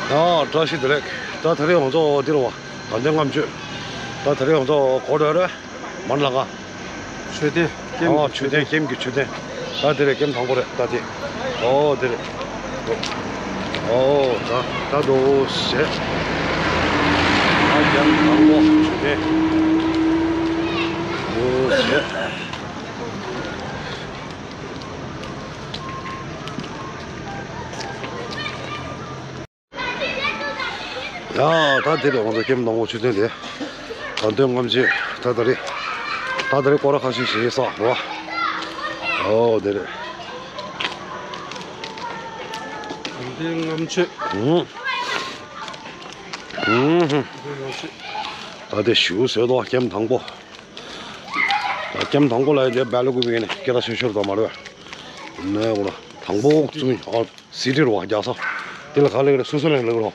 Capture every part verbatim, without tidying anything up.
ཨ། བཀྲ་ཤིས་བདེ་ལེགས། ད་ད་རེས་ང་ཚོ་འདིར་བ། དགའ་ལྡན་ལྔ་མཆོད། ད་ད་རེས་ང་ཚོ་གོ་འགྲོ་རེད། མར་ལ་ག་མཆོད་རྟེན། ཨ། མཆོད་རྟེན། ཀེམ་གྱི་མཆོད་རྟེན། ད་དེ་རེད། ཀེམ་དང་པོ་རེད། ད་དེ། ཨོ་དེ་རེད། ཨོ་ད་ད་དོ་ཟེ། ད་ཀེམ་དང་པོ་མཆོད་རྟེན། དོ་ཟེ། ཡ། ད་དེ་རེད། ང་ཚོ་ཀེམ་དང་པོ་མཆོད་རྟེན་དེ། དགའ་ལྡན་ལྔ་མཆོད། ད་ད་རེས། ད་ད་རེས་སྐོར་ར་ཁ་ཤས་ཤིག་བྱེད་ས་རེད་བ། ཨོ་དེ་རེད། དགའ་ལྡན་ལྔ་མཆོད། ཨུམ། ཨུམ། ད་དེ་ཞུ་ཟེར་དོ། ཀེམ་དང་པོ། ད་ཀེམ་དང་པོ་ལ་ཡ་དེ་སྦལ་ཀོབ་ཡིན་ནི་སྐད་གྲགས་ཆེ་ཤོས་དང་མ་རེད། ནས་འོ་ན་དང་པོ་བཙུགས། ཨ། སི་ཊི་རུ་བ་རྒྱག་ས། དེ་ལ་ག་ལེགས་རེད། སོ་སོ་ལེགས་ལེགས་རོ།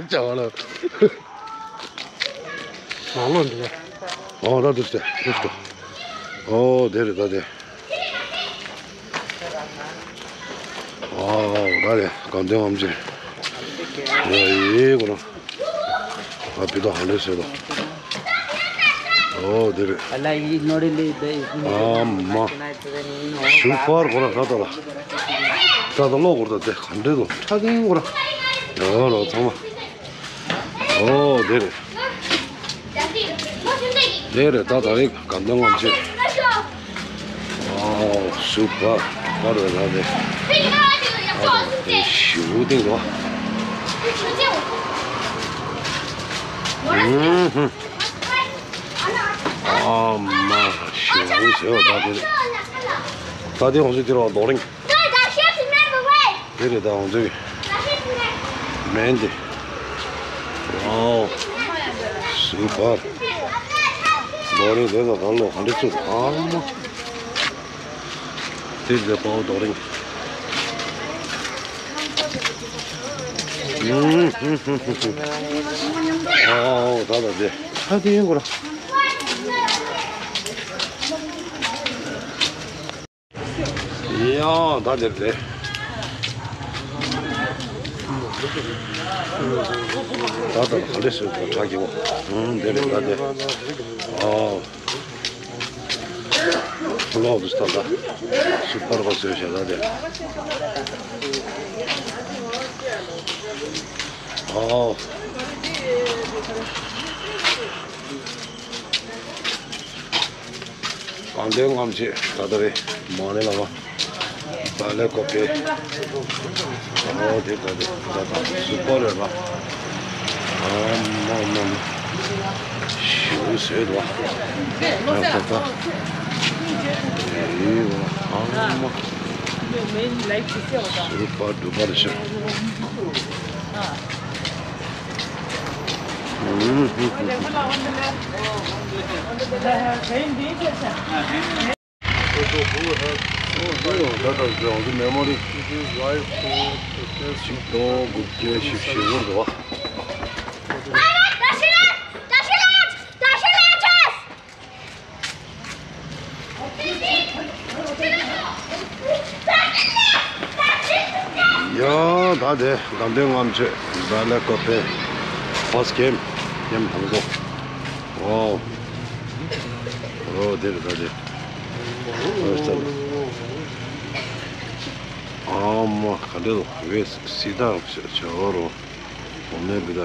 ཅག་ལ། མང་ལོ་འདི། ཨོ་ད་དུ་སྟེ་དུ་སྟེ། ཨོ་དེ་རེད། ད་དེ། ཨོ་ད་དེ་དགའ་ལྡན་ལྔ་མཆོད། ཡ་ཡེ་གོ་ན། ཨ་བི་ད་ཧ་ལས་ཟེར་དོ། ཨོ་དེ་རེད། ཨ་མ། ཤུ་པར་གོ་ར་ད་ད་ལ། ད་ད་ལོ་གོ་ར་ད་དེ་ག་འདྲེ་དོ་ཁྲ་གིན་གོ་ར། ཡ་རོ་ཚང་མ། ཨོ་དེ་རེད། དེ་རེད། ད་ད་རེས་དགའ་ལྡན་ལྔ་མཆོད། ཨོ་སུ་པར་པར་རེད་ད་དེ། ཨ་ད་དེ་ཞུ་སྟེང་དུ། ཨུམ་ཧུམ། ཨ་མ་ཞུ་ཟེར་བ་ད་དེ་རེད། ད་དེ་ང་ཚོ་དེ་རུ་རྡོ་རིང་། དེ་རེད། ད་ང་ཚོའི་མེན་དེ། ཝའོ། སུ་པར། རྡོ་རིང་དེ་ད་ད་ལོ་ག་འདྲ་བཙུགས། ཨ་མ། དེ་དེ་དཔའ་བོ་རྡོ་རིང་། ཨུམ། ཝའོ། ད་ད་དེ་ད་དེ་ཡིན་གོ་ར། ཡ་ད་དེ་རེད། ད་ད་ག་འདྲ་ཞིག་གྲ་རྒྱས་པོ། ཨུམ་དེ་རེད། ད་དེ། ཨོ། ལོག་འདུག་ད་ད། སུ་པར་པར་བཟོས་བཞག་ད་དེ། ཨོ། དགའ་ལྡན་ལྔ་མཆོད། ད་ད་རེད། མ་ཎི་བླ་མ། སྦལ་ཀོབ་པེ། ཨོ་དེ་ད་དེ་ད་ད་སུ་པར་རེད་པ། ཨ་མ་མ་མ། ཞུ་ཟེར་དོ། ད་ད་ད། ཨེ་ཨ་མ། སུ་པར་དུ་པར་ཞུ། Photo who has the memory. It is life for the first. ཆིག་སྟོང་དགུ་བརྒྱ་བཞི་བཅུ་ཞེ་དགུ་རེད་པ། ཡ་ད་དེ་དགའ་ལྡན་ལྔ་མཆོད་སྦལ་ཀོབ་པེ་ཕར་སི་ཊི་ཀེམ་ཀེམ་དང་པོ། ཝའོ། ཨོ་དེ་རེད་ད་དེ། ཨོ་ད། ཨ་མ་ག་འདྲ་འདུག་ཝེ་སི་ད་བྱ་བ་རོ། འོ་མེད་པི་ད།